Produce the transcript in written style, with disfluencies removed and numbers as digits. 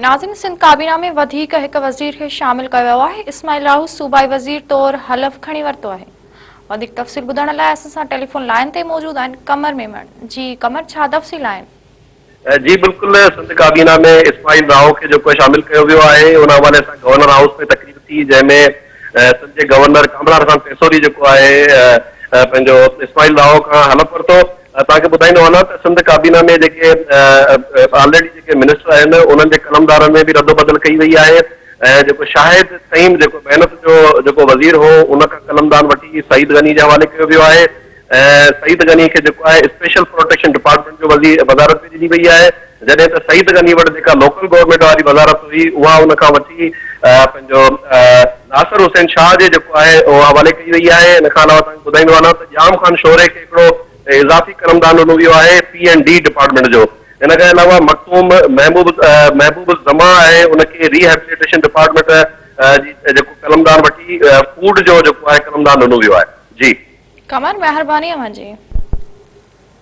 ناظرين سنڌ ڪابينا ۾ وڌيڪ هڪ وزير کي شامل ڪيو ويو آهي، اسماعيل راهو صوبائي وزير طور حلف کڻي ورتو آهي. وڌيڪ تفصيل ٻڌڻ لاء اسان سان ٽيليفون لائين تي موجود آهن قمر ميمڻ. جي قمر ڇا تفصيل آهن؟ جي بلڪل سنڌ ڪابينا ۾ اسماعيل راهو کي جيڪو شامل ڪيو ويو آهي ان حوالي سان گورنر هائوس ۾ تقريب ٿي جنهن ۾ سنڌ جي گورنر ڪامران خان ٽيسوري جيڪو آهي پنهنجو اسماعيل راهو کان حلف ورتو. توهان کي ٻڌائيندو هلان ته سنڌ ڪابينا ۾ جيڪي آلريڊي جيڪي منسٽر آهن انهن جي قلمدارن ۾ به ردوبدل ڪئي وئي آهي ۽ جيڪو شاهد فهيم جيڪو محنت جو جيڪو وزير هو ان کان قلمدان وٺي سعيد غني جي حوالي ڪيو ويو آهي ۽ سعيد غني کي جيڪو آهي اسپيشل پروٽيڪشن ڊپارٽمينٽ جو وزير وزارت به ڏني وئي آهي جڏهن ته سعيد غني وٽ جيڪا لوڪل گورنمينٽ واري وزارت هئي اها ان کان وٺي پنهنجو ناصر حسين شاهه جي جيڪو آهي اهو حوالي ڪئي وئي آهي ان کان علاوه توهان کي ٻڌائيندو هلان ته ڄام خان شوري کي هڪڙو اضافي قلمدان ڏنو ويو آهي پي اينڊ ڊي ڊپارٽمينٽ جو ان کان علاوه مخدوم محبوب محبوب الزمان آهي ان کي ري هيبليٽيشن ڊپارٽمينٽ جي جيڪو قلمدان وٺي فوڊ جو جيڪو آهي قلمدان ڏنو ويو آهي جي. قمر مهرباني اوهان جي.